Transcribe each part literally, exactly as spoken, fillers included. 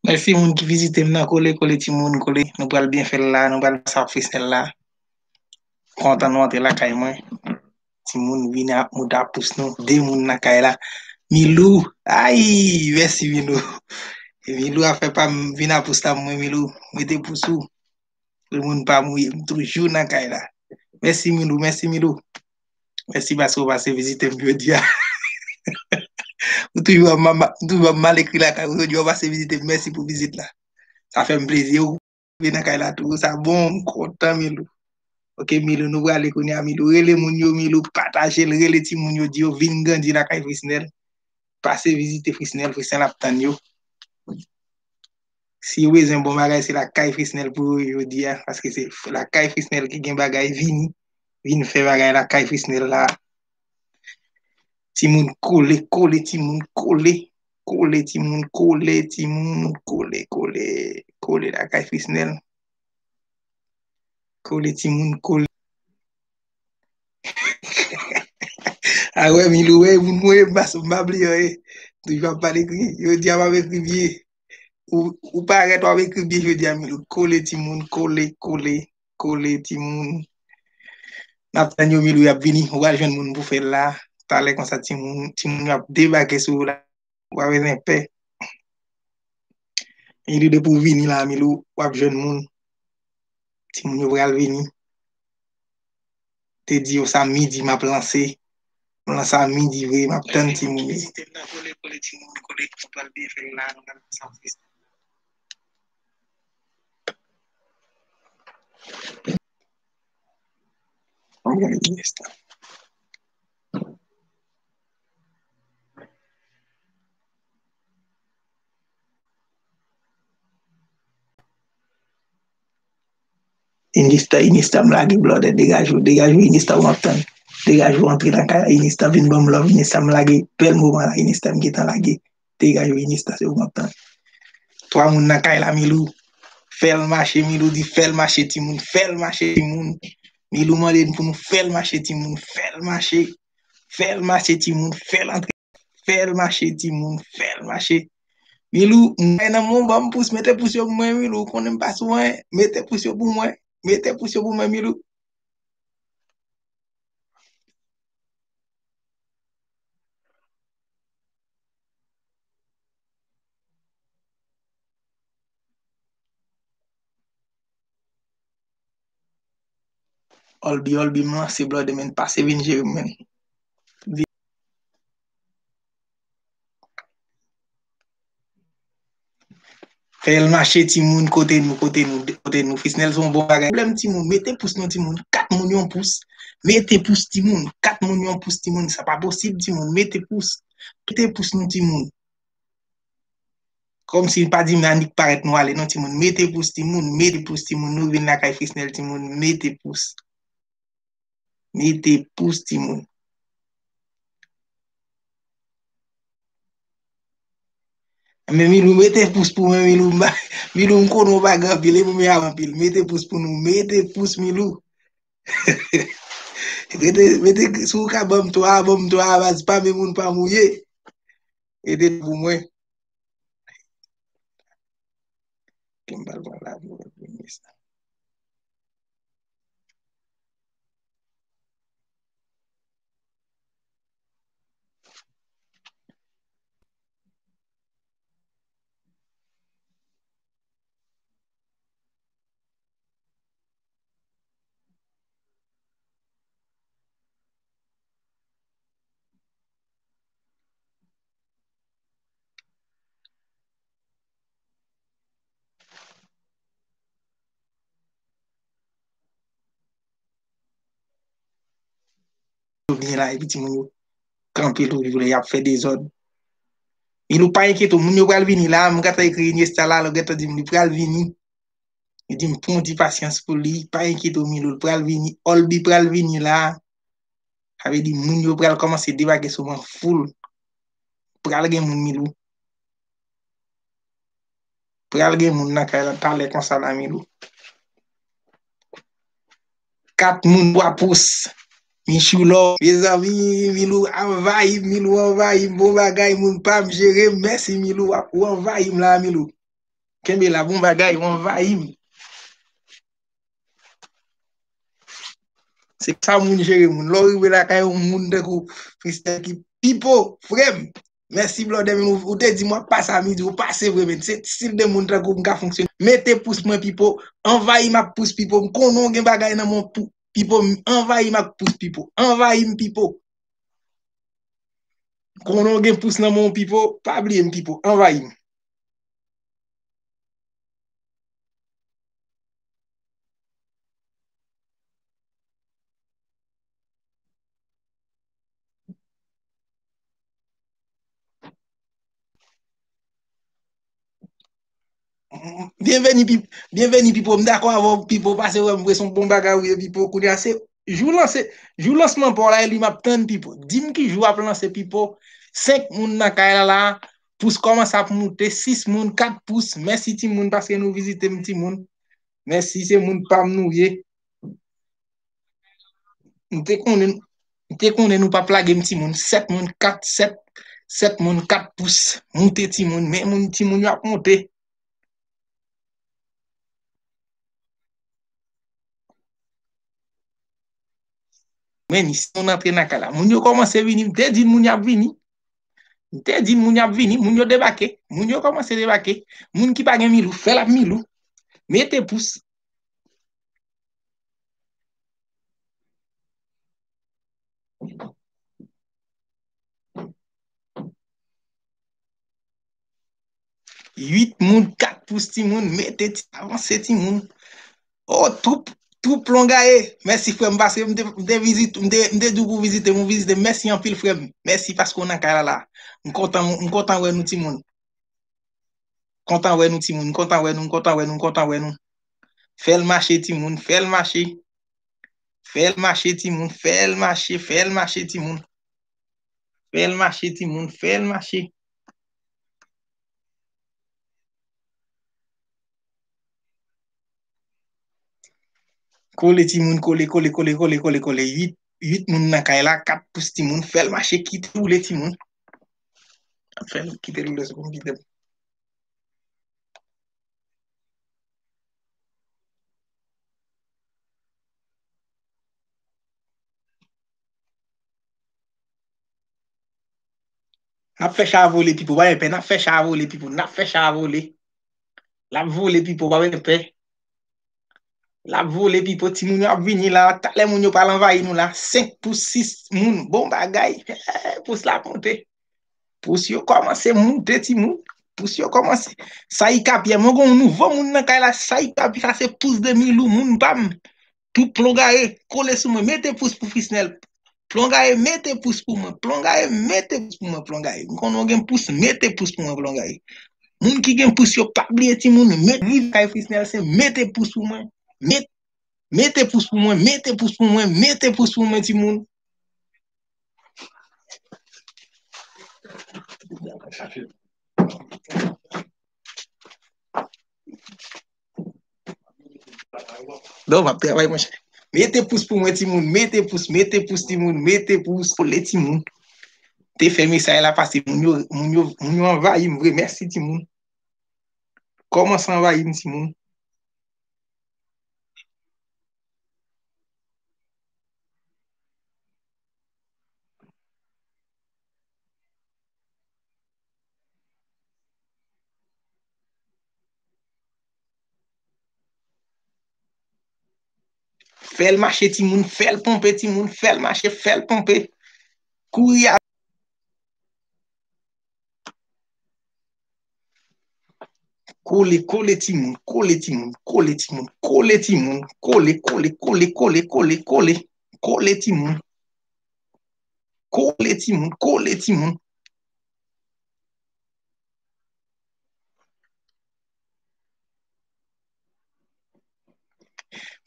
Mèsi moun ki vizite m nan, kole, kole timoun, kole. Nou pral byen fè l la, nou pral pase ap freestyle la. Kontan nou antre lakay mwen. Timoun vini ak moto a pous nou, de moun nan kay la. Milou, ay, mèsi Milou. E Milou a fè pa m vin a pous la mwen Milou. Mete pous ou. Pou moun pa mouye, m toujou nan kay la. Mèsi Milou, mèsi Milou. Mèsi paske w pase vizite m jodi a. Ou toujou ap ma- ou toujou ap mal ekri lakay ou jodi a, w pase vizite m. Mèsi pou vizit la. Sa fè m plezi. Ou rive nan kay la tou. Sa bon, m kontan Milou. Ok Milou, nou prale kounye a Milou. Rele moun yo Milou, pataje l, rele timoun yo, di yo vin grandi lakay Frisnel. Pase vizite Frisnel, Frisnel ap tann yo. Si yo bezwen bon bagay, se lakay Frisnel pou yo jodi a, paske se f- lakay Frisnel ki gen bagay, vini, vin fè bagay lakay Frisnel la. Timoun kole, kole, timoun kole, kole, timoun kole, timoun kole, kole, kole lakay Frisnel. Kole timoun kole. A wè Milou, wè moun mwen, m pa, m pa bliye anyen. Toujou ap pale kri. Yo di a m ap ekri byen. Ou, ou parèt w ap ekri byen jodi a Milou. Kole timoun, kole, kole, kole timoun. N ap tann yo Milou, y ap vini. Ou pral jwenn moun pou fè l la. Talè konsa timoun, timoun yo ap debake sou ou la. Ou pa bezwen pè. Milou depi w vini la, Milou, w ap jwenn moun. Timoun yo pral vini. Te di yo sa midi m ap lanse. M lanse a midi vre, m ap tann timoun yo. Inista, Inista, m lage blòdè, degaj ou, degaj ou, Inista, ou ap tann. Degaj ou, antre nan kay la, Inista, vin ban m love, Inista, m lage bèl moman la, Inista, m gentan lage. Degaj ou, Inista, se ou m ap tann. Twa moun nan kay la, Milou. Fè l mache, Milou, di fè l mache, timoun, fè l mache, timoun. Milou mande n pou nou fè l mache, timoun, fè l mache. Fè l mache, timoun, fè l antre. Fè l mache, timoun, fè l mache. Milou, m nan men w, ban m pous, mete pous yo pou mwen, Milou, ou konnen m pa sou anyen, mete pous yo pou mwen, mete pous yo pou mwen, Milou. Olbi, Olbi, m lanse blòdè, men pase vin jere m, men. Fè l mache, timoun, kote nou, kote nou, kote nou. Frisnel se yon bon bagay. Pwoblèm, timoun, mete pous non, timoun. Kat moun yon pous. Mete pous, timoun. Kat moun yon pous, timoun. Sa pa posib, timoun. Mete pous. Mete pous non, timoun. Kòmsi pa di m annik parèt nou ale non, timoun. Mete pous, timoun. Mete pous, timoun. Nou vin lakay Frisnel, timoun. Mete pous. Mete pous, timoun. Men Milou, mete pous pou mwen, Milou. M pa- Milou, m konnen w pa gen anpil, e mwen menm anpil. Mete pous pou nou, mete pous, Milou. Mete, mete, si w ka ban m twa, ban m twa, baz, pa men moun pa mouye. Mete pou mwen. Ke m pral pran la pou premye sa. Yo vini la, epi timoun yo kanpe toujou la, y ap fè dezòd. Milou, pa enkyete w, moun yo pral vini la, m gentan ekri Iniesta la, lè w gentan di m li pral vini. Li di m pran ti pasyans pou li, pa enkyete w, Milou, l pral vini, Olbi pral vini la. Sa vle di moun yo pral kòmanse debake sou mwen full. Pral gen moun, Milou. Pral gen moun nan kay la talè konsa la, Milou. Kat moun, twa pous. Michou lò. Mezanmi, Milou anvayi m, Milou anvayi m. Bon bagay, moun pa m jere m. Mèsi, Milou. W ap- ou anvayi m la, Milou. Kenbe la, bon bagay, ou anvayi m. Se sa moun jere moun. Lè w rive lakay yon moun tankou Christelle ki Pipo, frè m. Mèsi, blòdè, men ou, ou te di m w ap pase a midi, ou pase vre, men se stil de moun tankou m ka fonksyone. Mete pous mwen, Pipo. Anvayi m ak pous, Pipo. M konnen w gen bagay nan men w, Pipo. Anvayi m ak pous, Pipo. Anvayi m, Pipo. Konnen w gen pous nan men w, Pipo, pa bliye m, Pipo, anvayi m. Byenveni, Pi-, byenveni, Pipo. M dakò avè w, Pipo, pase wè m vre, se yon bon bagay ou ye, Pipo. Kounye a, se jou lanse, jou lansman pa w la, e li m ap tann, Pipo. Di m ki jou w ap lanse, Pipo. Senk moun nan kay la, la. Pous kòmanse ap moute, sis moun, kat pous. Mèsi, timoun, paske nou vizite m, timoun. Mèsi, se moun pa m nou ye. M te konnen, m te konnen nou p ap lage m, timoun. Sèt moun, kat, sèt, sèt moun, kat pous. Moute, timoun. Men moun, timoun yo ap monte. Men ni si moun antre nan kay la. Moun yo kòmanse vini. M te di n moun y ap vini. M te di n moun y ap vini. Moun yo debake. Moun yo kòmanse debake. Moun ki pa gen milou, fè l ap milou. Mete pous. Uit moun, kat pous, timoun, mete ti, avanse, timoun. Oh, twoup, twoup Longaye. Mèsi, frè m, paske m te, m te vizit, m te, m te di w pou vizite m, ou vizite m. Mèsi anpil, frè m. Mèsi paske w nan kay la, la. M kontan, m kontan wè nou, timoun. Kontan wè nou, timoun. Kontan wè nou, kontan wè nou, kontan wè nou. Fè l mache, timoun. Fè l mache. Fè l mache, timoun. Fè l mache, fè l mache, timoun. Fè l mache, timoun. Fè l mache. Kole, timoun, kole, kole, kole, kole, kole, kole. Uit, uit moun nan kay la, kat pous, timoun. Fè l mache, kite l woule, timoun. Fè l kite l woule, se pou m kite l. N ap fè cha a vole, Pipo, pa gen pè. N ap fè cha a vole, Pipo. N ap fè cha a vole. L ap vole, Pipo, pa gen pè. L ap vole, Pipo. Timoun yo ap vini la. Talè moun yo pral anvayi nou la. Senk pous, sis moun. Bon bagay. Pous la ap monte. Pous yo kòmanse moute, timoun. Pous yo kòmanse. Sayika Pyè, mwen gen yon nouvo moun nan kay la. Sayika Pyè, sa se pous de milou, moun pa m. Twoup Longaye, kole sou mwen. Mete pous pou Frisnel. Plongaye, mete pous pou mwen. Plongaye, mete pous pou mwen, Plongaye. M konnen w gen pous, mete pous pou mwen, Plongaye. Moun ki gen pous yo, pa bliye, timoun, met rive kay Frisnel, se mete pous pou mwen. Met, mete pous pou mwen, mete pous pou mwen, mete pous pou mwen, timoun. Non, m ap travay, monchè. Mete pous pou mwen, timoun. Mete pous, mete pous, timoun. Mete pous, kole, timoun. Te fè mesaj la pase. Moun yo, moun yo, moun yo anvayi m vre. Mèsi, timoun. Kòmanse anvayi m, timoun. Fè l mache, timoun, fè l ponpe, timoun, fè l mache, fè l ponpe. Kouri a. Kole, kole, timoun, kole, timoun, kole, timoun, kole, timoun, kole, kole, kole, kole, kole, kole, kole, timoun. Kole, timoun, kole, timoun.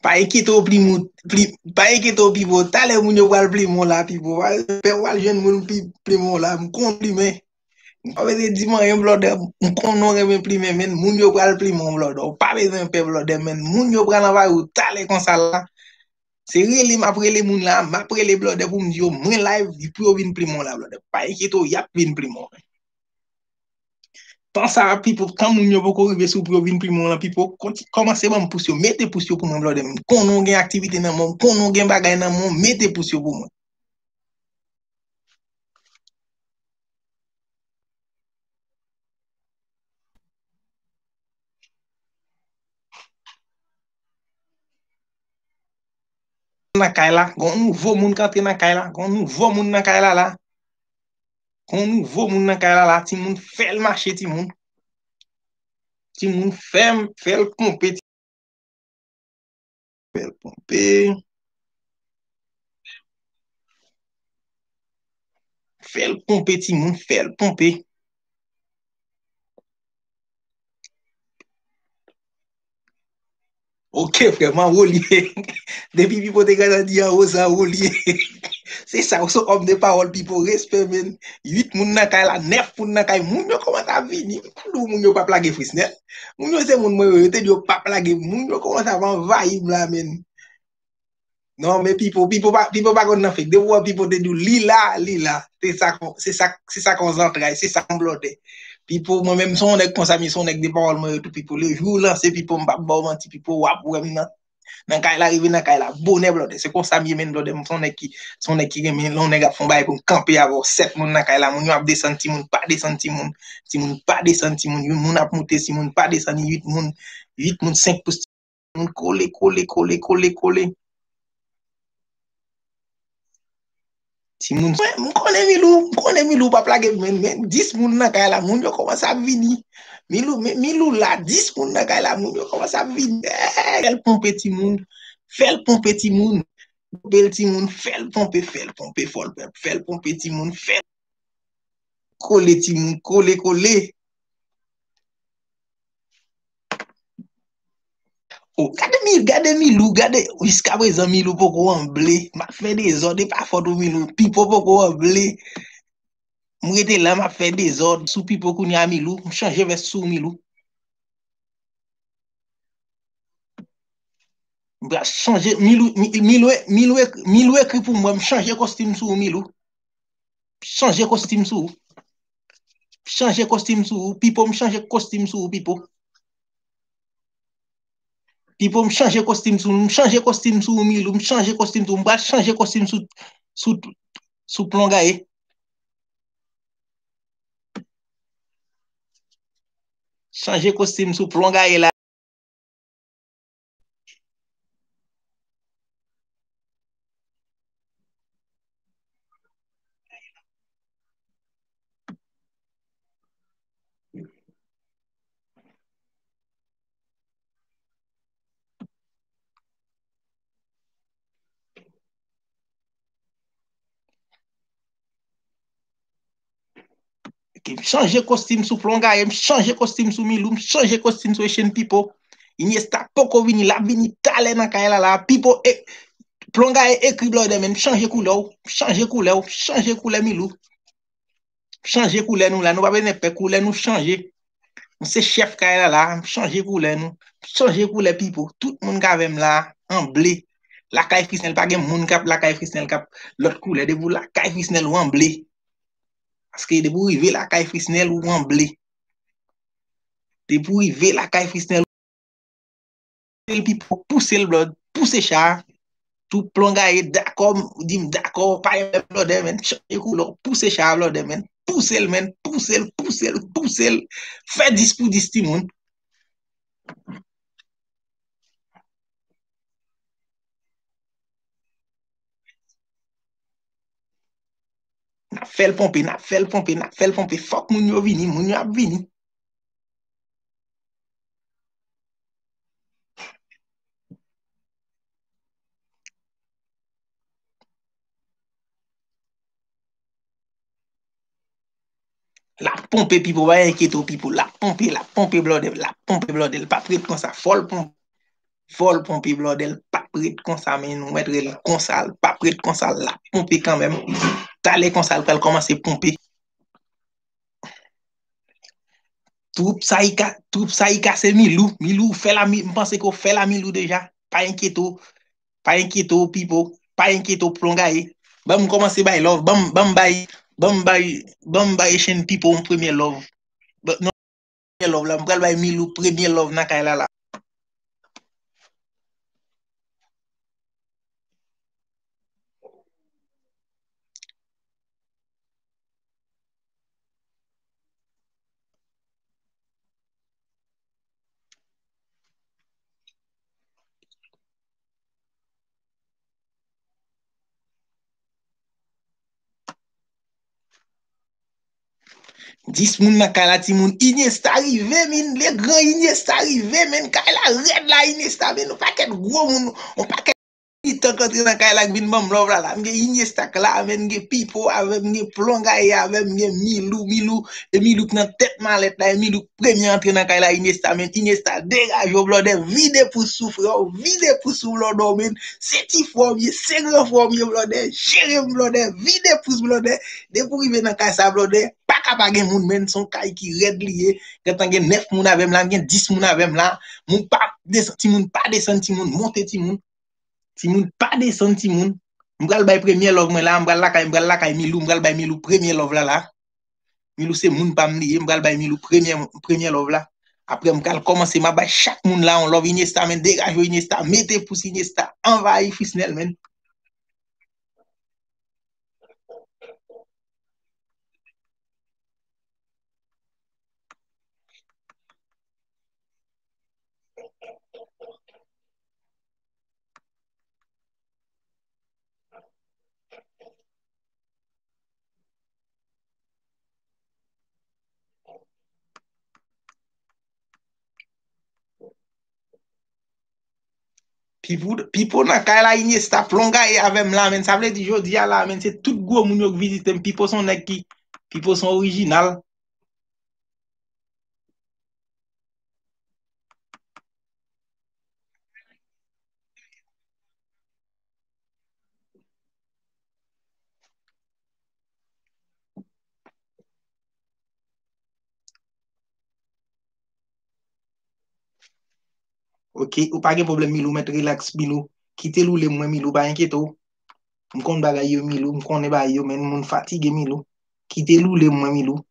Pa enkyete w, Plimou, pli, pa enkyete w, Pipo. Talè moun yo pral plimen w la, Pipo. Pa pè w al jwenn moun pi, plimen w la. M konn plimen. M pa bezwen di m anyen, blòdè. M konnen w renmen plimen, men moun yo pral plimen w, blòdè. Ou pa bezwen pè, blòdè, men moun yo pral anvayi w talè konsa la. Se rele m ap rele moun la, m ap rele blòdè pou m di yo mwen live, pou yo vin plimen w la, blòdè. Pa enkyete w, y ap vin plimen w. Tan sa a, pipo, tan moun yo poko rive sou pou yo vin plimen w lan, pipo, konti-, kòmanse ban m pous yo, mete pous yo pou mwen, blòdè m. M konnen w gen aktivite nan men w, m konnen w gen bagay nan men w, mete pous yo pou mwen. Nan kay la, gon nouvo moun k antre nan kay la, gon nouvo moun nan kay la la. Gon nouvo moun nan kay la la, timoun fè l mache, timoun. Timoun fè m, fè l ponpe, fè l ponpe. Fè l ponpe, timoun, fè l ponpe. Ok, frè m, anwo li ye. Depi Pipo te gentan di anwo, se anwo li ye. Se sa, ou se òm de pawòl, Pipo, respè, men. Uit moun nan kay la, nèf moun nan kay, moun yo kòmanse ap vini. M pa di w moun yo p ap lage Frisnel. Moun yo se moun mwen yo, yo te di yo p ap lage. Moun yo kòmanse ap anvayi m la, men. Non, men Pipo, Pipo pa, Pipo pa konn nan fake. Depi w wè Pipo te di w li la, li la. Se sa, se sa, se sa k yon zantray, se sa k yon blòdè. Pipo, mwen menm, se yon nèg konsa, men se yon nèg de pawòl mwen yo tou, Pipo. Le jou w lanse Pipo, m p ap ba w manti, Pipo, w ap wè m nan, nan kay la, rive nan kay la. Bonè, blòdè. Se konsa m ye, men blòdè. M se yon nèg ki, se yon nèg ki renmen, lè yon nèg ap fè yon bagay pou m kanpe avè w. Sèt moun nan kay la, moun yo ap desann, timoun pa desann, timoun. Timoun pa desann, timoun. Yon moun ap moute, timoun pa desann, uit moun. Uit moun, senk pous, moun kole, kole, kole, kole, kole. Timoun, m konnen Milou, m konnen Milou p ap lage, men, men dis moun nan kay la, moun yo kòmanse ap vini. Milou, men, Milou la, dis moun nan kay la, moun yo kòmanse ap vini. Eh, fè l ponpe, timoun. Fè l ponpe, timoun. Ponpe l, timoun. Fè l ponpe, fè l ponpe, fò l, fè l ponpe, timoun. Fè l. Kole, timoun. Kole, kole. Oh, gade Mi-, gade Milou, gade, jiskaprezan Milou poko anble. M ap fè dezòd, e pa fòt ou Milou. Pipo poko anble. M rete la, m ap fè dezòd sou Pipo kounye a Milou. M chanje vès sou Milou. M pral chanje, Milou, Mi-, Milou, Milou, Milou ekri pou mwen, m chanje kostim sou ou, Milou. M chanje kostim sou ou. M chanje kostim sou ou, Pipo, m chanje kostim sou ou, Pipo. Pipo, m chanje kostim sou, m chanje kostim sou ou, Milou, m chanje kostim sou ou, m pral chanje kostim sou, sou, sou Plon Gaye. Chanje kostim sou Plon Gaye la. Ok, m chanje kostim sou Plon Gaye, m chanje kostim sou Milou, m chanje kostim sou Echenn Pipo. Iniesta poko vini, l ap vini talè nan kay la la. Pipo, e, Plon Gaye ekri blòdè, men m chanje koulè w, m chanje koulè w, m chanje koulè Milou. Chanje koulè nou la, nou pa bezwen pè, koulè nou chanje. M se chèf kay la la, m chanje koulè nou, m chanje koulè Pipo. Tout moun k avè m la, an ble. Lakay Frisnel, pa gen moun k ap lakay Frisnel k ap lòt koulè. Depi w lakay Frisnel, ou an ble. Paske depi w rive lakay Frisnel, ou an ble. Depi w rive lakay Frisnel, pouse l Pipo, pouse l blòd, pouse cha a. Tout Plon Gaye dakò, di m dakò, pa gen blòdè, men, chanje koulè, pouse cha a blòdè, men, pouse l, men, pouse l, pouse l, pouse l, fè dis pou dis timoun. N ap fè l ponpe, n ap fè l ponpe, n ap fè l ponpe. Fòk moun yo vini, moun yo ap vini. L ap ponpe Pipo, pa enkyete w Pipo, l ap ponpe, l ap ponpe blòdè, l ap ponpe blòdè, l p ap ret konsa, fò l ponpe. Fò l ponpe blòdè, l p ap ret konsa, men nou mèt rele l konsa, l p ap ret konsa, l ap ponpe kanmenm. Talè konsa, l pral kòmanse ponpe. Twoup sa i ka, twoup sa i ka se Milou. Milou, fè la, mi-, m panse ke w fè la Milou deja. Pa enkyete w. Pa enkyete w, Pipo. Pa enkyete w, Plon Gaye. Ban m kòmanse bay love. Ban m, ban m bay, ban m bay, ban m bay Echenn Pipo yon premye love. Ban, non. love la. M pral bay Milou premye love nan kay la la. Dis moun nan kay la, timoun. Iniesta rive, men. Le gran Iniesta rive, men. Kay la rèd la, Iniesta, men. Yon pakèt gwo moun, yon pakèt militan k antre nan kay la k vin ban m love la, la. M gen Iniesta k la, men. M gen Pipo avè m, m gen Plongaye avè m, m gen Milou, Milou, e Milou k nan tèt malèt la, e Milou k premye antre nan kay la, Iniesta, men. Iniesta, degaje w, blòdè, vide pous sou frè w, vide pous sou blòdè w, men. Se ti frè w m ye, se gran frè w m ye, blòdè. Jere m, blòdè. Vide pous, blòdè. Depi w rive nan kay sa, blòdè, pa ka pa gen moun, men. Se yon kay ki rèd li ye. Gentan gen nèf moun avè m la, m gen dis moun avè m la. Moun pa desann, timoun pa desann, timoun monte, timoun. Timoun pa desann, timoun. M pral bay premye love mwen la, m pral lakay, m pral lakay Milou, m pral bay Milou premye love la la. Milou se moun pa m li ye, m pral bay Milou premye, premye love la. Apre m pral kòmanse, m ap bay chak moun la yon love. Iniesta, men, degaje w, Iniesta, mete pous, Iniesta, anvayi Frisnel, men. Pipo, Pipo nan kay la, Iniesta, Plongaye avè m la, men. Sa vle di jodi a la, men, se tout gwo moun yo k vizite m. Pipo se yon nèg ki, Pipo se yon orijinal. Ok, ou pa gen pwoblèm, Milou, mèt rilaks, Milou. Kite loule mwen, Milou, pa enkyete w. M konn bagay yo, Milou, m konnen bagay yo, men moun fatige, Milou. Kite loule mwen, Milou.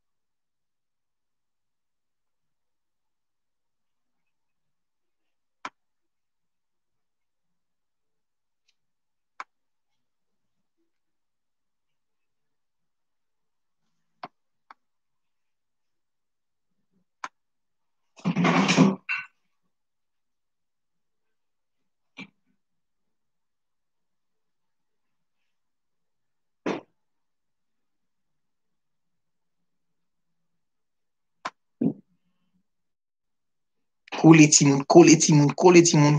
Kole timoun, kole timoun, kole timoun.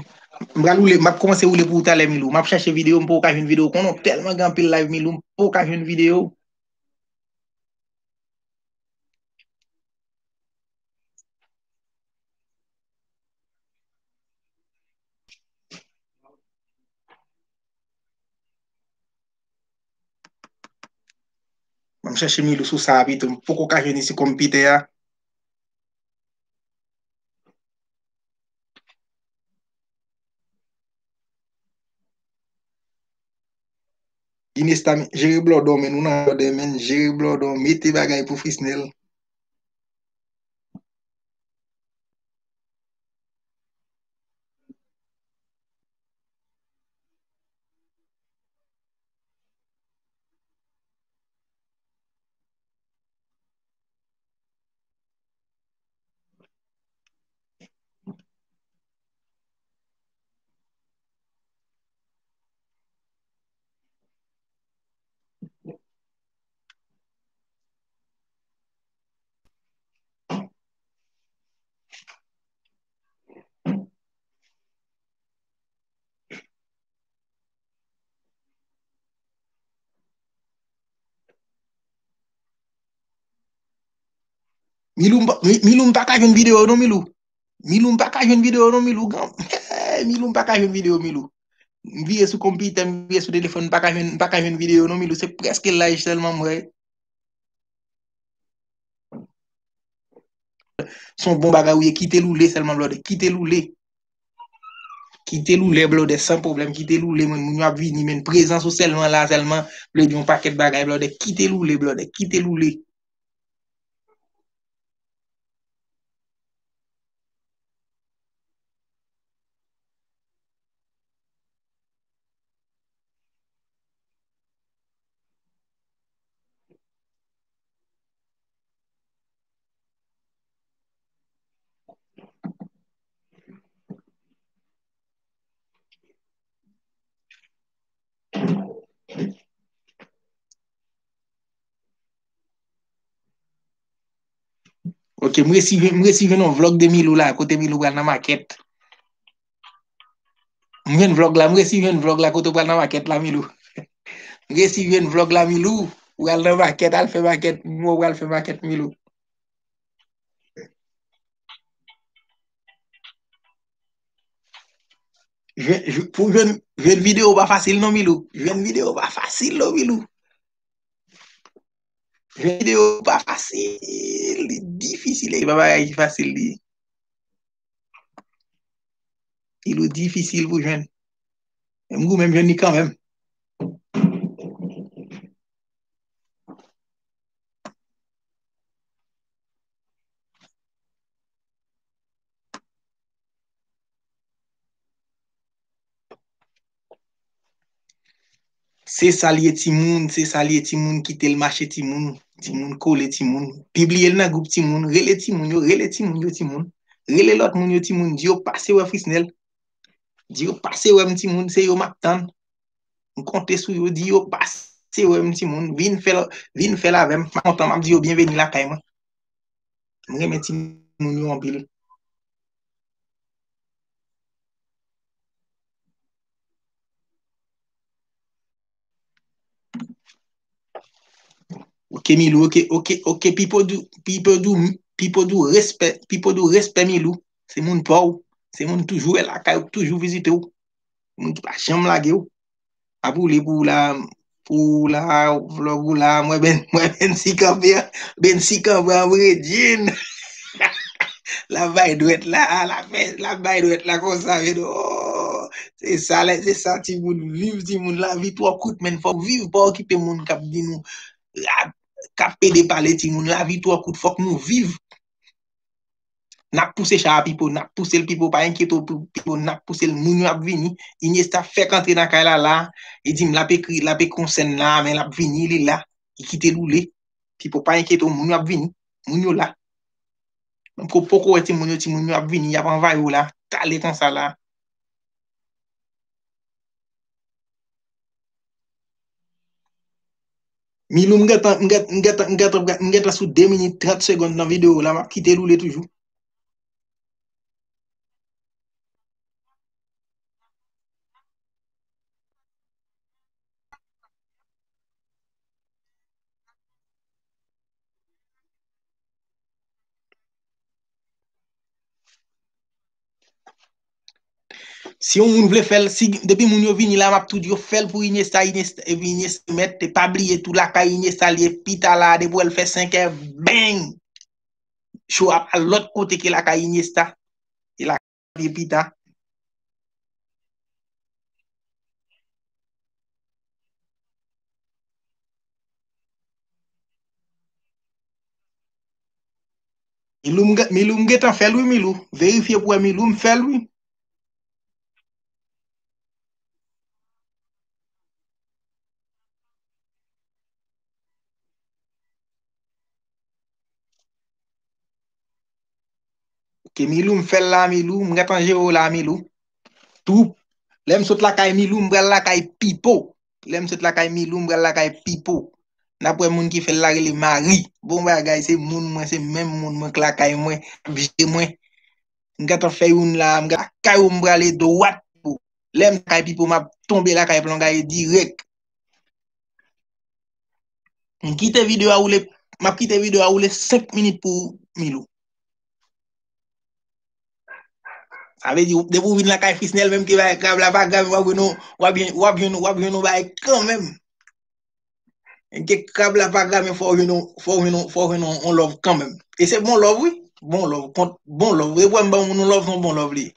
M pral woule, m ap kòmanse woule pou ou talè, Milou. M ap chache videyo, m poko ka jwenn videyo. Konnen w tèlman gen anpil live, Milou, m poko ka jwenn videyo. Ban m chache Milou sou sa a pito. M poko ka jwenn li sou konpitè a. Iniesta, jere blòdè w, men, ou nan blòdè, men, jere blòdè w, mete bagay pou Frisnel. Milou, m pa, Mi-, Milou, m pa ka jwenn videyo non, Milou. Milou, m pa ka jwenn videyo non, Milou. Gran, Milou, m pa ka jwenn videyo, Milou. M vire sou konpitè, m vire sou telefòn, m pa ka jwenn, m pa ka jwenn videyo non, Milou. Se prèske live sèlman m wè. Se yon bon bagay ou ye, kite loule sèlman, blòdè. Kite loule. Kite loule, blòdè, san pwoblèm. Kite loule, men, moun yo ap vini, men. Prezans ou sèlman la, sèlman, vle di yon pakèt bagay, blòdè. Kite loule, blòdè. Kite loule. Ok, m resi, m resi jwenn yon vlog de Milou la, kote Milou pral nan makèt. M jwenn vlog la, m resi jwenn vlog la, kote w pral nan makèt la, Milou. M resi jwenn vlog la, Milou. Ou pral nan makèt, al fè makèt, mwen pral fè makèt, Milou. Jwenn, jwenn, pou jwenn, jwenn videyo pa fasil non, Milou. Jwenn videyo pa fasil non, Milou. Jwenn videyo pa fasil, li difisil, e pa bagay ki fasil li ye. Milou difisil pou jwenn. Men m goumen m jwenn li kanmenm. Se sa l ye timoun, se sa l ye timoun, kite l mache timoun, timoun kole timoun, pibliye l nan gwoup timoun, rele timoun yo, rele timoun yo timoun, rele lòt moun yo timoun, di yo pase wè Frisnel, di yo pase wè m timoun, se yo m ap tann. M konte sou yo, di yo pase wè m timoun, vin fè l, vin fè l avè m, m ap kontan, m ap di yo byenveni lakay mwen. M renmen timoun yo anpil. Ok, Milou, ok, ok, ok, Pipo di, Pipo di, Pipo di respè, Pipo di respè, Milou. Se moun pa w, se moun toujou wè lakay ou, toujou vizite w. Moun ki pa janm lage w. Ap woule pou w la, pou w la, vlog ou la, mwen ben, mwen ben si kanpe, ben si kanpe an bredjin. L ap bay dwèt la, l ap fè, l ap bay dwèt la konsa, men oh, se sa, se sa, timoun, viv timoun, lavi twò kout, men fòk viv, pa okipe moun k ap di nou, k ap pede pale timoun, lavi twò kout, fòk nou viv. N ap pouse cha a, Pipo, n ap pouse l, Pipo, pa enkyete w, Pipo, n ap pouse l, moun yo ap vini. Iniesta fèk antre nan kay la la, li di m l ap ekri, l ap ekri yon sèn la, men l ap vini, li la, li kite l woule. Pipo, pa enkyete w, moun yo ap vini, moun yo la. Menm ke w poko wè timoun yo, timoun yo ap vini, y ap anvayi w la, tale konsa la. Milou, m gentan, m gentan, m gentan, m gentan, m gentan sou de minit trant segonn nan videyo la, m ap kite l woule toujou. Si yon moun vle fè l, si, depi moun yo vini la, m ap tou di yo fè l pou Iniesta, Iniesta, epi Iniesta mèt, e pa bliye tou lakay Iniesta li ye, pita la, depi w wè l fè senk è, bang! Cho a pa lòt kote ke lakay Iniesta. E la, epi ta. Milou, m ge-, Milou, m gentan fè l wi, Milou. Verifye pou wè, Milou, m fè l wi. Ok, Milou, m fè l la, Milou. M gentan jere w la, Milou. Twoup. Lè m sot lakay Milou, m pral lakay Pipo. Lè m sot lakay Milou, m pral lakay Pipo. N ap wè moun ki fè l la rele Mari. Bon bagay, se moun mwen, se menm moun mwen k lakay mwen, k ap jere mwen. M gentan fè youn la, m gentan lakay ou, m prale dwat pou. Lè m lakay Pipo, m ap tonbe lakay Plongaye dirèk. M kite videyo a woule, m ap kite videyo a woule senk minit pou Milou. Sa vle di, depi w vin lakay Frisnel, menm ke bay krab la pa granmen, w ap jwenn, w ap jwenn, w ap jwenn, w ap jwenn yon bagay kanmenm. Menm ke krab la pa granmen, fò w jwenn, fò w jwenn, fò w jwenn yon, yon love kanmenm. E se bon love, wi. Bon love, kont, bon love. E pou m ban moun yon love, se yon bon love li ye.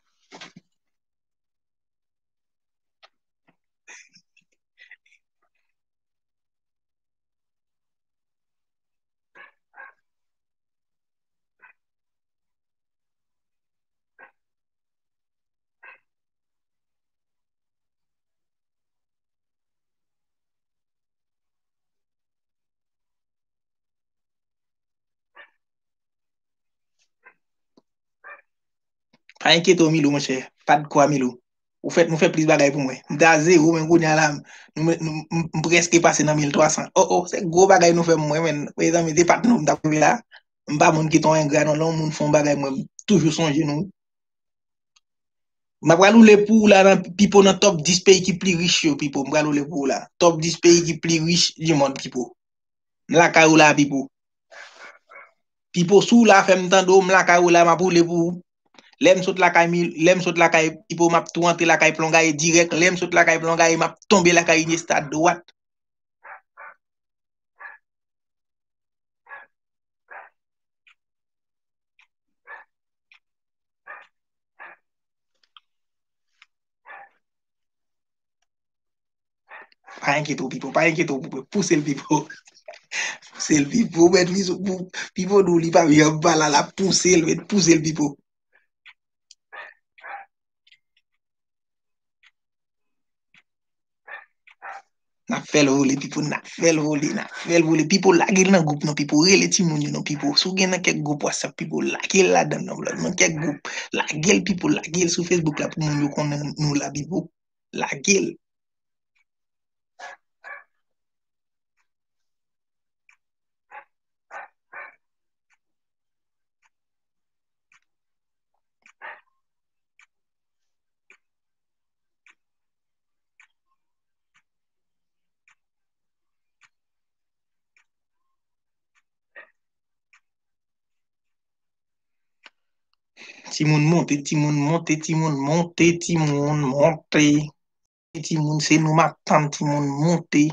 Pa enkyete w, Milou, monchè. Pa de kwa, Milou. Ou fè, nou fè plis bagay pou mwen. M te a zewo, men kounye a la, nou, nou, m, m prèske pase nan mil twa san. Oh, oh, se gwo bagay nou fè pou mwen, men. Mezanmi, se pa t nou m t ap rive la. M pa moun ki t on engra, non. Lè yon moun fè yon bagay, mwen, m toujou sonje nou. M pral woule pou ou la nan Pipo nan top dis peyi ki pli rich yo, Pipo. M pral woule pou ou la. Top dis peyi ki pli rich di mond, Pipo. M lakay ou la, Pipo. Pipo, si w la, fè m tande w, m lakay ou la, m ap woule pou ou. Lè m sot lakay, lè m sot lakay Pipo, m ap tou antre lakay Plongaye dirèk. Lè m sot lakay Plongaye, m ap tonbe lakay Iniesta dwat. Pa enkyete w, Pipo, pa enkyete w, Pipo. Pouse l, Pipo. Pouse l, Pipo. Mèt Pipo, Pipo di w li pa byen anba la, l ap pouse l, mèt pouse l, Pipo. N ap fè l vole, Pipo, n ap fè l vole, n ap fè l vole. Pipo, lage l nan gwoup, non, Pipo. Rele timoun yo, non, Pipo. Si w gen nan kèk gwoup WhatsApp, Pipo, lage l ladan, non, nan kèk gwoup. Lage l, Pipo, lage l sou Facebook la pou moun yo konnen nou la, Pipo. Lage l. Timoun monte, timoun monte, timoun monte, timoun monte. Timoun, se nou m ap tann, timoun, monte.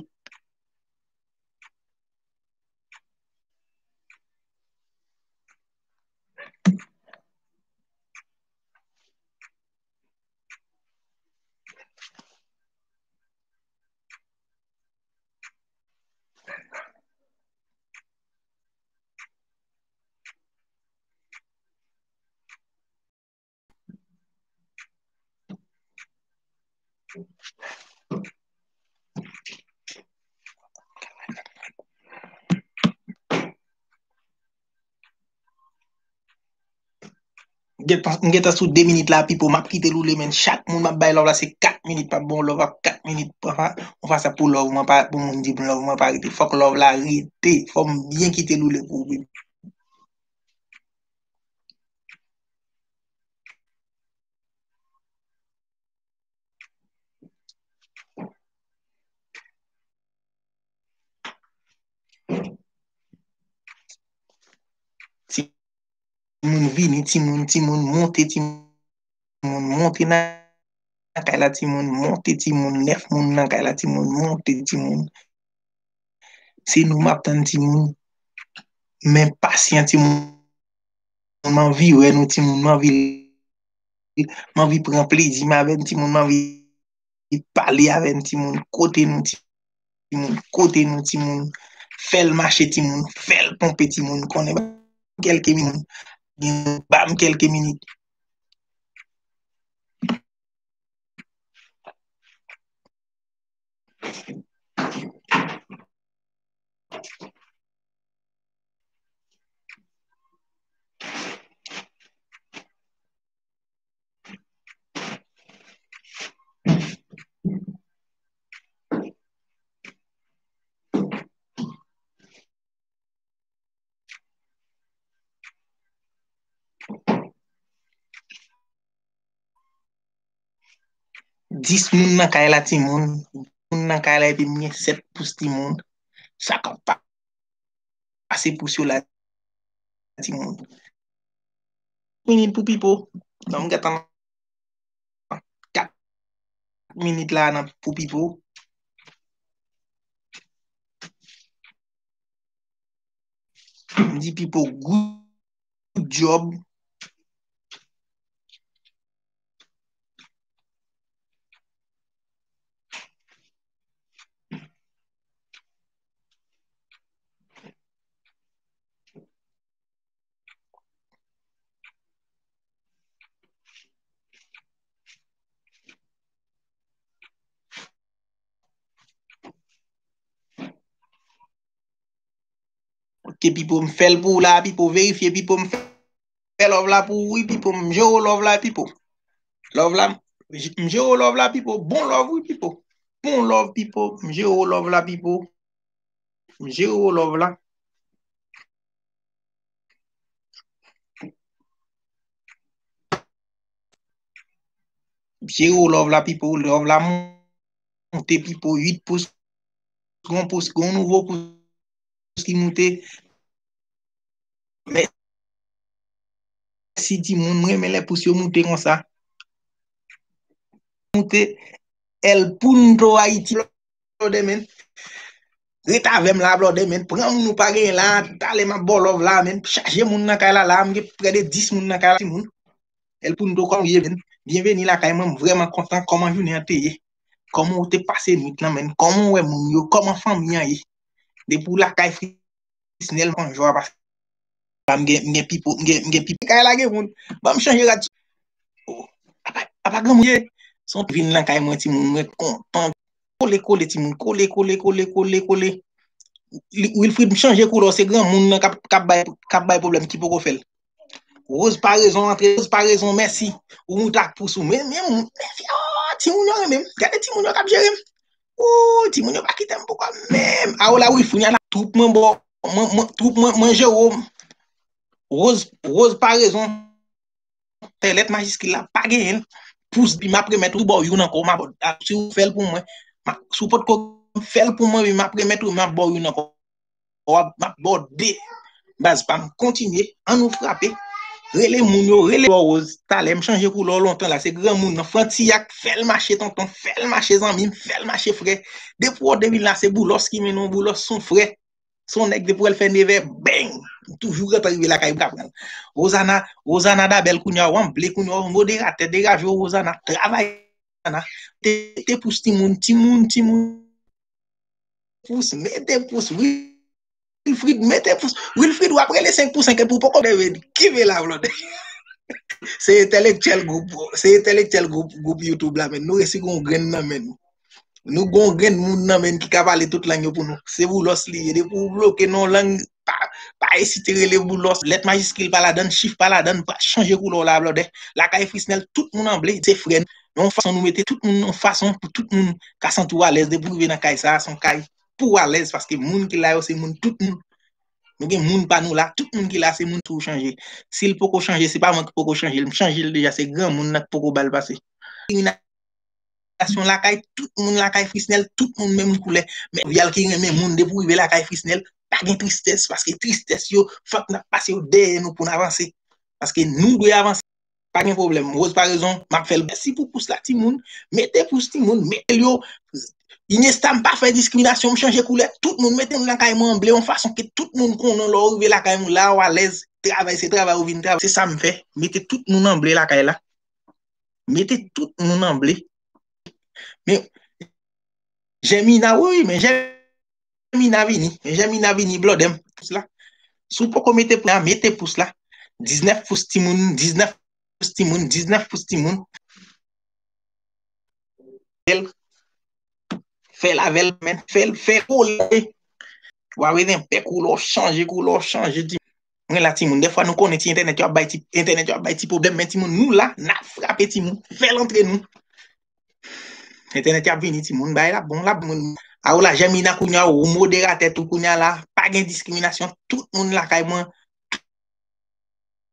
M gentan sou de minit la, Pipo, m ap kite l woule, men chak moun m ap bay love la, se kat minit, m ap ba w love ap kat minit, pran yon fas pou love mwen pa, pou moun di m love mwen pa rete, fòk love la rete, fò m byen kite l woule pou ou, Pipo. Timoun vini, timoun, timoun monte, timoun monte nan kay la, timoun monte, timoun nèf moun nan kay la, timoun monte, timoun. Se nou m ap tann, timoun. Men pasyan, timoun. M anvi wè nou, timoun. M anvi, m anvi pran plezi m avè n, timoun. M anvi pale avè n, timoun. Kote nou, timoun. Kote nou, timoun. Fè l mache, timoun. Fè l ponpe, timoun. Konnen, ba m kèlke minit. Ba m kèlke minit. Dis moun nan kay la, timoun. Moun nan kay la, epi m gen sèt pous, timoun. Sa k ap pase pous yo la, timoun. Minit pou Pipo. Non, m gentan kat minit la nan pou Pipo. M di Pipo, good job. Ok, Pipo, m fè l pou ou la, Pipo, verifye, Pipo, m fè fè love la pou ou wi, Pipo. M jere w love la, Pipo. Love la, m jere w love la, Pipo. Bon love wi, Pipo. Bon love, Pipo. M jere w love la, Pipo. M jere w love la. M jere w love la, Pipo. Love la monte, Pipo. Uit pous, gon pous, gon nouvo pous ki moute. Mèsi timoun, mwen renmen lè pous yo moute konsa. Moute El Punto Haiti, blòdè, men. Ret avè m la, blòdè, men. Pran moun ou pa genyen la, talè m ap ba w love la, men. Chaje moun nan kay la, la, m gen prè de dis moun nan kay la, timoun. El Punto, kòman w ye, men? Byenveni lakay mwen, m vrèman kontan kòman jounen an te ye. Kòman w te pase nwit lan, men? Kòman w wè moun yo? Kòman fanmi an ye? Depi w lakay Frisnel, m pran jwa paske m gen, m gen Pipo, m gen, m gen Pipo. Kay la gen moun. Ban m chanje rad. Oh, apa, apa granmoun ye? Se yon vin lakay mwen, timoun, mwen kontan. Kole, kole, timoun. Kole, kole, kole, kole, kole. Li- Wilfrid, m chanje koulè, se granmoun nan k ap, k ap bay, k ap bay pwoblèm ki poko fè l. Rose Parezon antre, Rose Parezon, mèsi. Ou moute ak pous ou. Men, men, men, oh, timoun yo renmen m. Gade timoun yo k ap jere m. Oh, timoun yo pa kite m poukò menm. A w la, Wilfrid, a la, twoup mwen bò, mwen, mwen, twoup mwen, mwen jere w. Rose, Rose Parezon. Fè lèt majiskil la, pa genyen l. Pous, pi m ap remèt ou, ba w youn ankò, m ap, si w fè l pou mwen. M ap, si w potko fè l pou mwen, pi m ap remèt ou, m ap ba w youn ankò. M ap, m ap ba w de. Baz pa m, kontinye, ann nou frape. Rele moun yo, rele Rose, talè, m chanje koulè w lontan la, se granmoun nan. Frantiyak, fè l mache tonton, fè l mache zanmi m, fè l mache frè. Depi w de vin la, se Boulos ki mennen w, Boulos se yon frè. Se yon nèg depi w wè l fè nevè, beng! M toujou gentan rive lakay m ka pran l. Rosana, Rosana Dabèl kounye a, w anble kounye a, w moderatè, degaje w, Rosana, travay, Rosana. Mete pous timoun, timoun, timoun. Pous, mete pous, Wilfrid, mete pous. Wilfrid, w ap rele senk pou senk epi w poko leve, kenbe la, blòdè. Se entèlektyèl gwoup, se entèlektyèl gwoup, gwoup YouTube la, men nou resi gon grenn nan men nou. Nou gon grenn moun nan men ki ka pale tout lang yo pou nou. Se Boulos li ye. Depi w bloke nan yon lang, pa, pa ezite rele Boulos. Lèt majiskil pa ladan, chif pa ladan, pa chanje koulè w la, blòdè. Lakay Frisnel, tout moun anble, se frè n. Yon fason nou mete tout moun, yon fason pou tout moun ka santi w alèz. Depi w rive nan kay sa a, se yon kay pou w alèz, paske moun ki la yo, se moun tout moun. Nou gen moun pa nou la, tout moun ki la, se moun tou chanje. Si l poko chanje, se pa mwen ki poko chanje l, m chanje l deja, se granmoun nan ki poko ba l pase. Diskriminasyon lakay, tout moun lakay Frisnel, tout moun menm koulè. Men vyal ki renmen moun, depi w rive lakay Frisnel, pa gen tristès, paske tristès yo, fòk n ap pase yo dèyè nou pou n avanse. Paske nou dwe avanse. Pa gen pwoblèm. Rose Parezon, m ap fè l. Mèsi pou pous la, timoun. Mete pous, timoun. Mete l yo. Iniesta, m pa fè diskriminasyon, m chanje koulè. Tout moun, mete moun lakay mwen an ble, yon fason ke tout moun konnen lè w rive lakay mwen la, w alèz. Travay, se travay ou vin travay. Se sa m fè. Mete tout moun an ble lakay la. Mete tout moun an ble. Men, Jèmina, wi, wi, men Jèmina vini. Men Jèmina vini, blòdè m. Pous la. Si w poko mete pous la, mete pous la. Diznèf pous timoun, diznèf pous timoun, diznèf pous timoun. Fè l, fè l avè l, men, fè l, fè l kole. W a bezwen pè koulè w chanje, koulè w chanje, timoun. Mwen la, timoun. Dèfwa nou konnen ti entènèt yo ap bay ti, entènèt yo ap bay ti pwoblèm, men timoun, nou la, n ap frape, timoun. Fè l antre nou. Entènèt y ap vini, timoun. Bagay la bon, la bon. A w la, Jèmina kounye a, ou moderatè tou kounye a la. Pa gen diskriminasyon. Tout moun lakay mwen.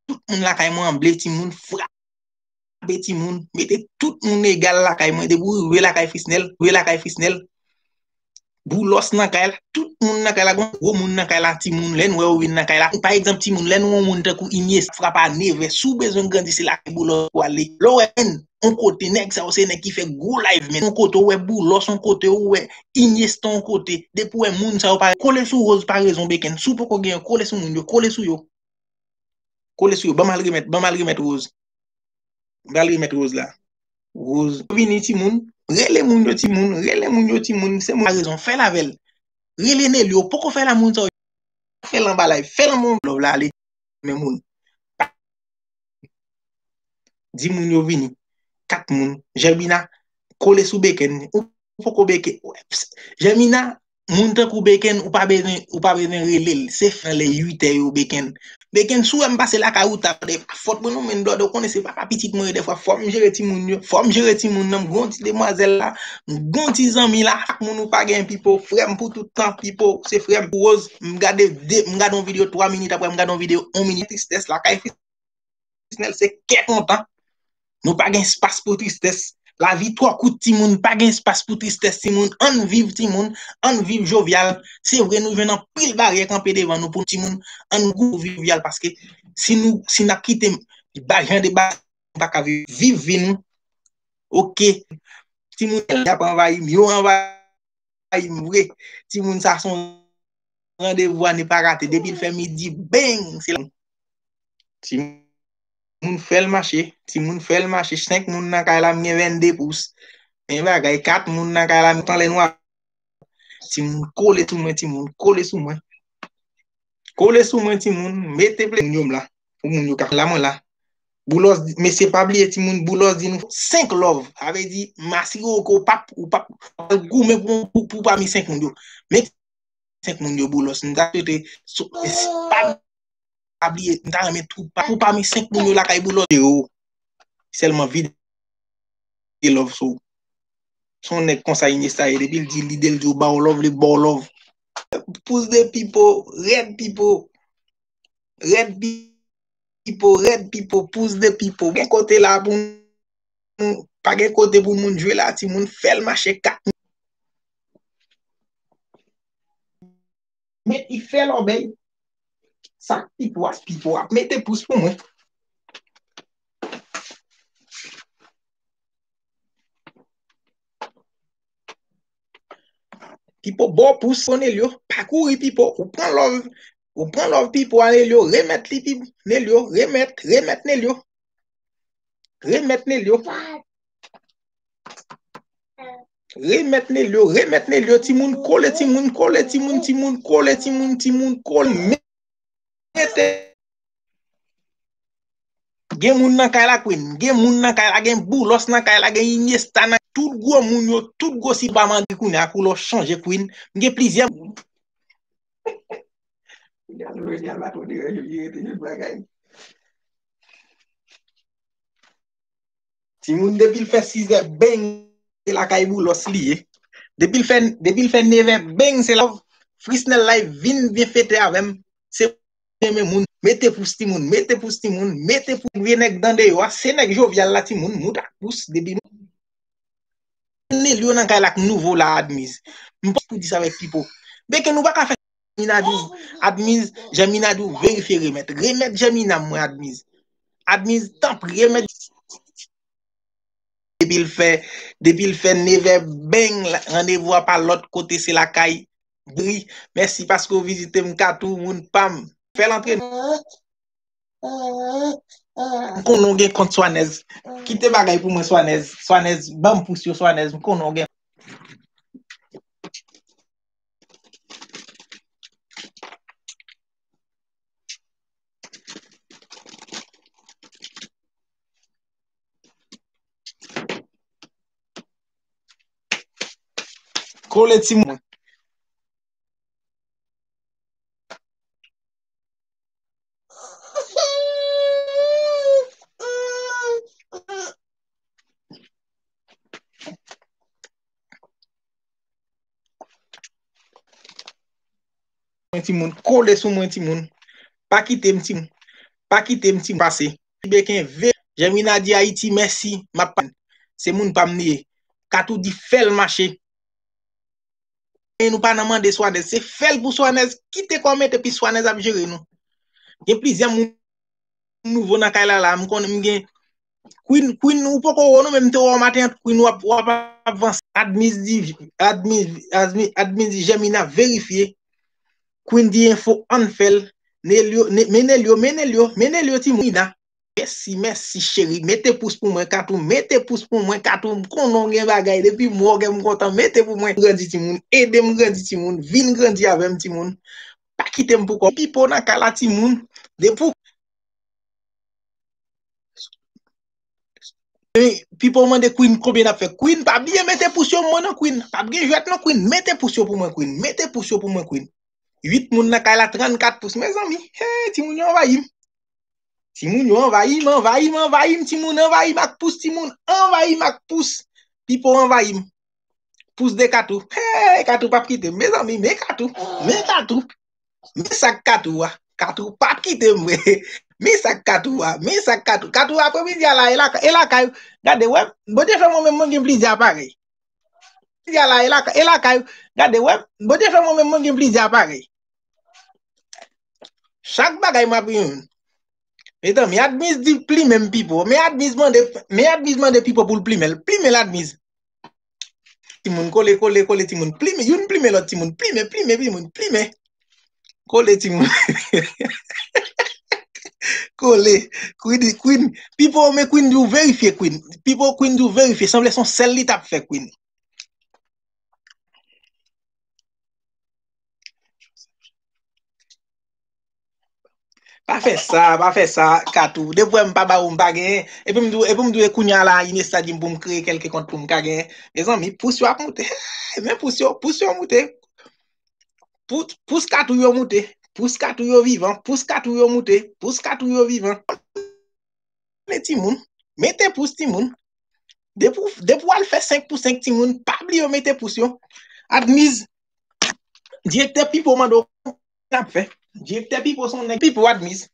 Tout moun lakay mwen anble, timoun. Frape, timoun. Mete tout moun egal lakay mwen. Depi w rive lakay Frisnel, rive lakay Frisnel. Boulos nan kay la, tout moun nan kay la, gon gwo moun nan kay la, timoun, lè n wè yo vin nan kay la. Pa egzanp, timoun, lè n wè yon moun tankou Iniesta frape a nevè, si w bezwen grandi, se lakay Boulos pou ale. Lè w wè yon kote, nèg sa yo se nèg ki fè gwo live, men yon kote, ou wè Boulos yon kote, ou wè Iniesta yon kote, depi w wè moun sa yo pa kole sou Rose Parezon Beken, si w poko gen yo, kole sou moun yo, kole sou yo. Kole sou yo, ban m al remèt, ban m al remèt Rose. M pral remèt Rose la. Rose. Vini timoun. Rele moun yo timoun. Rele moun yo timoun. Se moun Parezon. Fè l avè l. Rele Nelio. Poko fè l a moun sa yo. Fè l anba live. Fè l anba love la ale. Men moun. Di moun yo vini. Kat moun. Jèmina. Kole sou Beken. Ou poko Beken. Jèmina. Moun tankou Beken, ou pa bezwen, ou pa bezwen rele l. Se frè lè uit è yo, Beken. Beken, si w wè m pase lakay ou ta de fòt mwen non, men blòdè, ou konnen se papa pitit mwen ye dèfwa. Fò m jere timoun yo, fò m jere timoun nan, m gon ti demwazèl la, m gon ti zanmi la, ak moun ou pa gen Pipo, frè m pou tout tan, Pipo, se frè m pou Rose, m gade de, m gade yon videyo twa minit, apre m gade yon videyo yon minit, tristès lakay Frisnel, se kè kontan. Nou pa gen espas pou tristès. Lavi twò kout, timoun, pa gen espas pou tristès, timoun. Ann viv, timoun. Ann viv jovyal. Se vre, nou jwenn anpil baryè kanpe devan nou pou timoun. Ann gou viv jovyal, paske si nou, si n ap kite ba, jan de ba, nou pa ka viv, viv vi nou. Oke. Timoun, y ap anvayi m, yo anvayi m vre. Timoun, sa se yon randevou à ne pas rater. Depi l fè midi, beng, se la. Timoun fè l mache. Timoun fè l mache. Senk moun nan kay la, m gen vennde pous. Men bagay, kat moun nan kay la, m tanlè nwa. Timoun kole sou mwen, timoun kole sou mwen. Kole sou mwen, timoun. Mete ple moun yo m la. Pou moun yo ka la, mwen la. Boulos, mesye, pa bliye, timoun, Boulos di nou senk love. Sa vle di, m asire w ke w p ap, ou p ap goumen pou, pou, pou pami senk moun yo. Men senk moun yo, Boulos. M ta swete, sou, pa, pa bliye, m ta renmen tou, pa, pou pami senk moun yo lakay Boulos. Yo, sèlman vide love sou. Se yon nèg konsa Iniesta ye, depi l di lide l di w ba w love, li ba w love. Pous de Pipo, rèd Pipo, rèd Pipo, rèd Pipo, pous de Pipo. Gen kote la pou nou, pa gen kote pou moun jwe la, timoun fè l mache kat. Men li fè lòbèy. Sa Pipo a, Pipo ap mete pous pou mwen. Pipo ba w pous, Nelio, pa kouri Pipo, ou pran love, ou pran love Pipo a Nelio, remèt li Pipo, Nelio, remèt, remèt Nelio. Remèt Nelio. Remèt Nelio, remèt Nelio, timoun kole, timoun kole, timoun, timoun kole, timoun, timoun kole. Mete. Gen moun nan kay la, Queen. Gen moun nan kay la, gen Boulos nan kay la, gen Iniesta nan. Tout gwo moun yo, tout gwo si pa mande kounye a, koulè w chanje, Queen. M gen plizyè. Gade Royal la, kote yo vire te jwenn bagay. Timoun, depi l fè sizè, beng, se lakay Boulos li ye. Depi l fè, depi l fè nevè, beng, se la Frisnel Live vin, vin fete avè m. Se renmen moun, mete pous timoun, mete pous timoun, mete pous vye nèg dan deyò a, se nèg jovyal la timoun, mout ak pous, depi nou. Nelio nan kay la k nouvo la, Admiz. M pa pou di sa avèk Pipo. Beken nou pa ka fè Jèmina di w, Admiz, Jèmina di w verifye remèt. Remèt Jèmina mwen, Admiz. Admiz, tanpri, remèt. Depi l fè, depi l fè nevè, beng, randevou a pa lòt kote, se lakay Dri. Mèsi paske w vizite m, Katou, moun pa m. Fè l antre. M konnen w gen kont Swanèz. Kite bagay pou mwen, Swanèz. Swanèz, ban m pous yo, Swanèz. M konnen w gen. Kole timoun. Mwen timoun, kole sou mwen timoun. Pa kite m timoun. Pa kite m timoun pase. Beken ve, Jèmina di Ayiti mèsi, m ap pa. Se moun pa m li ye. Katou di fè l mache. Men nou pa nan mande Swanèz. Se fè l pou Swanèz. Kite kòmante epi Swanèz ap jere nou. Gen plizyè moun nouvo nan kay la la. M konnen m gen Queen, Queen, ou poko wè w non, men m te wè w maten an, Queen, w ap, w ap avanse. Admiz di, Admiz, Admiz, Admiz di Jèmina verifye. Queen di enfo, ann fè l. Nelio, ne, men Nelio, men Nelio, men Nelio timoun. Mèsi, mèsi, cheri. Mete pous pou mwen, Katou. Mete pous pou mwen, Katou. M konnen w gen bagay. Depi m wè w gen m kontan. Mete pou mwen. Grandi, timoun. Ede m grandi, timoun. Vin grandi avè m, timoun. Pa kite m pou kò. Pipo nan kay la, timoun. Depi w Pipo mande Queen konbyen n ap fè. Queen, pa bliye mete pous yo mwen non, Queen. Pa gen jwèt non, Queen. Mete pous yo pou mwen, Queen. Mete pous yo pou mwen, Queen. Uit moun nan kay la, trannkat pous. Mezanmi, hey, timoun yo anvayi m. Timoun yo anvayi m, anvayi m, anvayi m. Timoun anvayi m ak pous, timoun anvayi m ak pous. Pipo anvayi m. Pous de Katou. Hey, Katou p ap kite m. Mezanmi, men Katou. Men Katou. Men sa k Katou a. Katou p ap kite m vre. Men sa k Katou a. Men sa k Katou. Katou apremidi a la, e lakay, e lakay. Gade, wè, Bondye fè mwen menm, mwen gen plizyè aparèy. Plizyè la, e lakay, e lakay. Gade, wè, Bondye fè mwen menm, mwen gen plizyè aparèy. Chak bagay m ap yon. Medam, Admiz di plimen m Pipo. Men Admiz mande, men Admiz mande Pipo pou l plimen l. Plimen l, Admiz. Timoun, kole, kole, kole, timoun. Plimen, youn plimen lòt, timoun. Plimen, plimen, timoun, plimen. Kole, timoun. Kole. Queen, Queen. Pipo, men Queen di w verifye, Queen. Pipo, Queen di w verifye. Sanble se yon sèl li t ap fè, Queen. Pa fè sa, pa fè sa, Katou. Depi w wè m pa ba ou, m pa genyen. Epi m di w, epi m di w, e kounye a la, Iniesta di m pou m kreye kèlke kont pou m ka genyen. Mezanmi, pous yo ap moute. Hey, men pous yo, pous yo moute. Pous, pous Katou yo moute. Pous Katou yo vivan. Pous Katou yo moute. Pous Katou yo vivan. Men timoun. Mete pous timoun. Depi w, depi w al fè senk pou senk timoun, pa bliye mete pous yo. Admiz, direktè Pipo mande w n ap fè. Direktè Pipo se yon nèg Pipo Admiz.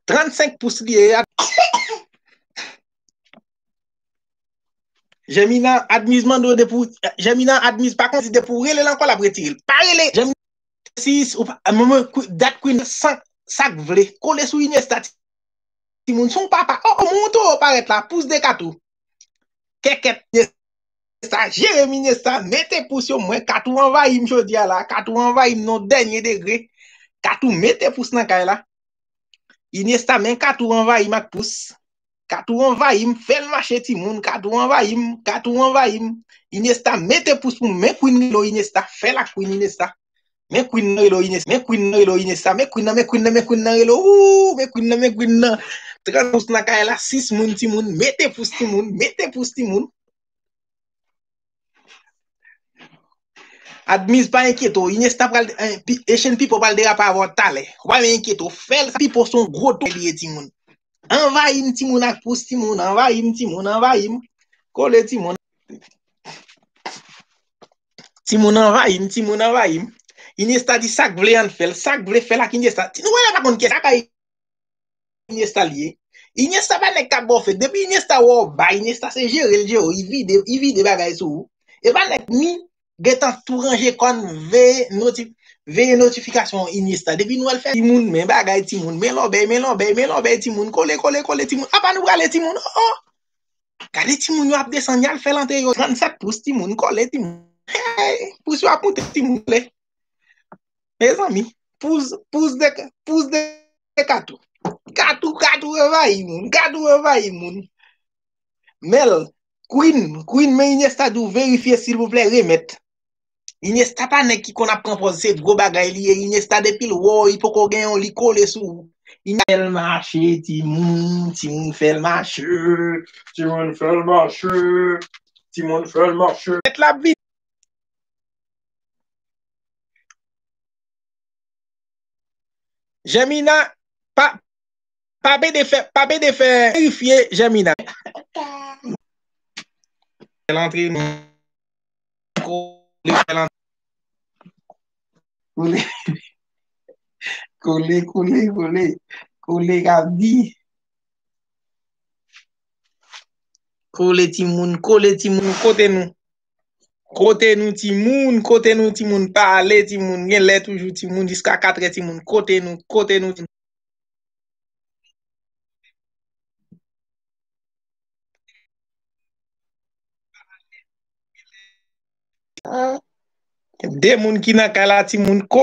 Trannsenk pous li ye. Jemina Admiz mande w depi w, Jemina Admiz pa konn di depi w rele l ankò l ap retire l. Pa rele Jemina sis, ou pa, mwen, mwen, dat Queen, sa, sa k vle. Kole sou Iniesta, timoun, se yon papa. Oh, oh, montre w parèt la, pous de Katou. Kèkèt, Iniesta, Jeremi Iniesta, mete pous yo, mwen, Katou anvayi m jodi a la, Katou anvayi m nan dènye degre. Katou mete pous nan kay la. Iniesta, men Katou anvayi m ak pous. Katou anvayi m, fè l mache timoun, Katou anvayi m, Katou anvayi m. Iniesta, mete pous pou m, men Queen rele w Iniesta, fè l ak Queen Iniesta. Men Queen nan rele w Iniesta, men Queen nan rele w Iniesta, men Queen nan, men Queen nan, men Queen nan rele w, ooh, men Queen nan, men Queen nan. Trant pous nan kay la, sis moun timoun, mete pous timoun, mete pous timoun. Admiz pa enkyete w, Iniesta pral, eh, pi- Echenn Pipo pral derape avè w talè. W pa men enkyete w, fè l sa Pipo se yon gwo tou li ye timoun. Anvayi m timoun ak pous timoun, anvayi m timoun, anvayi m. Kole timoun. Timoun anvayi m, timoun anvayi m. Iniesta di sa k vle ann fè l, sa k vle fè l ak Iniesta. Ti nou wè pa konn kiyès sa bay Iniesta li ye. Iniesta pa nèg k ap ba w fek. Depi Iniesta wè w bay, Iniesta se jere l jere w, li vide, li vide bagay sou ou. E pa nèg ni gentan tou ranje kò n, veye noti-, veye notifikasyon Iniesta. Depi nou al fè timoun, men bagay timoun, men lòbèy, men lòbèy, men lòbèy timoun, kole, kole, kole timoun. Apa nou prale timoun? Oh, oh. Gade timoun yo ap desann, y al fè l antre yo. Trannsèt pous timoun, kole timoun. Hey, pous yo ap moute timoun, kole. Mezanmi, pous, pous de, pous de Katou. Katou, Katou anvayi moun, Katou anvayi moun. Mel, Queen, Queen, men Iniesta di w verifye silvouplè, remèt. Iniesta pa nèg ki konn ap pran pòz, se gwo bagay li ye. Iniesta depi l wè w, li poko gen yon, li kole sou ou. Iniesta fè l mache, timoun, timoun fè l mache, timoun fè l mache, timoun fè l mache. Mèt la vin. Jemina, pa, pa pede fè, pa pede fè verifye Jemina. Fè l antre non. Kole, fè l antre. Kole. Kole, kole, kole. Kole, Gabby. Kole timoun, kole timoun, kote nou? Kote nou timoun, kote nou timoun, pale timoun, gen lè toujou timoun, jiska katrè timoun, kote nou, kote nou timoun? De moun ki nan kay la, timoun, ko